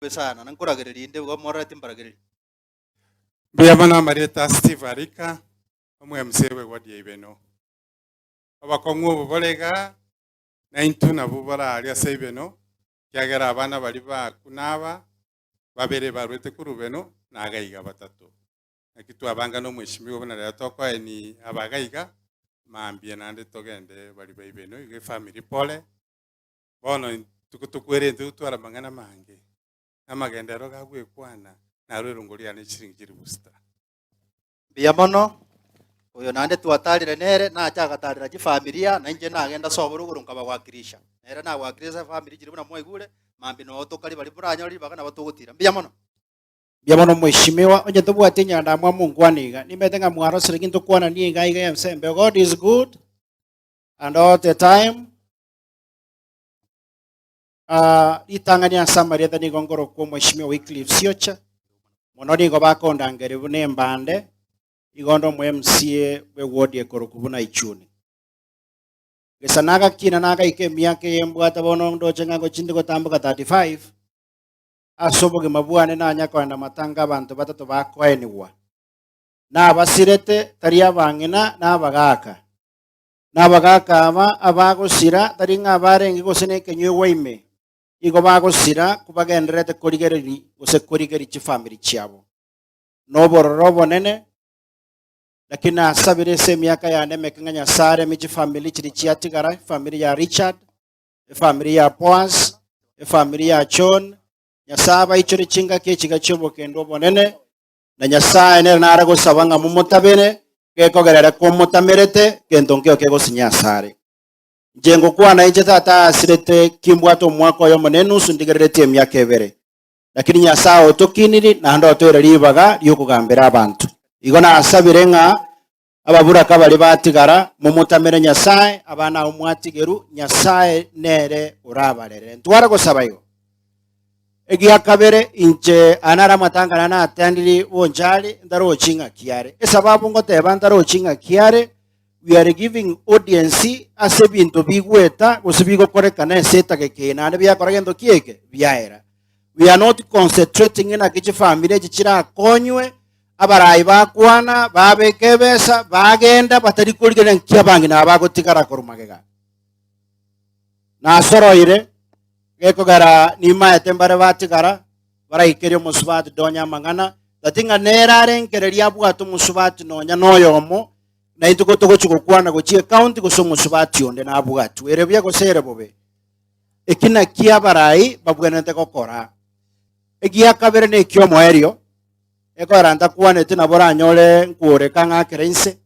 Bobe sana, na nkoragereria inde igo morore timbaragereria. Mbuya mono amarieta a Steve Arika, omo-MC bw'eward ya Ibeno. Obokong'u obo bore igaa, naintwe nabwo bore aria ase Ibeno, ekiagera abana baria bakwo naba, babere barwete korwa Ibeno, na agaiga batato. Naki twabanga na omweshimiwa buna rero tokoeni abagaiga, mambia naende togende baria ba Ibeno, igo efamiri pole, Bono intwe tokwerente gotwara amang'ana amange, na amagenderero gagwekwana, narwo erongo riane chiringi chilifu sita. Mbuya mono, oyo naende twatarire nere, nache agatarera chifamilia, na inche nagenda sobo rogoro nkabawakilisha. Nere nawakilisha efamiri chiria buna mwaigure, mambia noo tokari baria moranyore ribaga nabo togotira. Mbuya mono. Mbuya mono mweshimiwa, onye tobwati enyandamwamu nkwane iga, nimanyete ng'a mwarosire gento kwanania iga iga ensembe. God is good and all the time. Ah, ritang'ani ase amarieta nigo nkorokwa Omweshimiwa Wycliffe Siocha, mono nigo bakondangeria buna embande, igo onde omo MCA bwe ward ekorokwa buna Ichuni. Gesa nagakina nagaika emiaka eye mbwate bono ndoche ng'a ngochia inde gotamboka 35, ase obogima bwane nanya koenda matanga abanto batato bakoenigwa. Nabasirete, tari abang'ina, na abagaaka. Na abagaaka aba abagosira, tari ng'a abarenge gose nekenyuegwa ime, igo bagosira kobagendererete korigereria gose korigeria chifamiri chiabo. Nobororo obonene, lakini nasabire ase emiaka yane emeke ng'a Nyasae aremie chifamiri chiria chiatigara, efamiri ya Richard, efamiri ya Boaz, efamiri ya John, Nyasae abaichore chingaki echiga chi'obokendu obonene, Na Nyasae nere nare gosaba ng'a momotabere, gekogera ere komotamerete, gento nkeo kegosinya asare. Inche ngokwana inche tata asirete kimbwate omwaka oyomo na enusu ndigereretie emiaka ebere. Lakini Nyasae otokiniri naende otoire ribaga ri'okogambera abanto. Igo nasabire ng'a ababuraka baria batigara, momotamere Nyasae, abana abwo mwatigerwe, Nyasae nere orabarerere. Ntware gosaba igo. Egia kabere, inche aya naro amatanga nare natendiri bonchari, ntarochi ng'aki are. Esababu ngoteba ntarochi ng'aki are, we are giving audience ase ebinto bigweta gose bigokorekana ase etageka eye naende biakora gento ki eke? Biaera. We are not concentrating naki chifamiri echi chirakonywe, abarai bakwana, babeka ebesa, bagenda batari korigereria nki abang'ina aba bagotigara korwa magega. Nasoroire, gekogera nimaete mbare batigara, baraikerie omosubati donya amang'ana, tati ng'a nere arengererie abwate omosubati nonya noyomo, naintwe ko togochia gokwana gochia ecounty gose omosubati onde nabwatwe, ere buya gose ere bobe. Eki nakio abarai babwenerete gokora. Egia kabere na ekiomoerio, ekogera ntakwaneti nabo oranyore nkworeka ng'akere inse.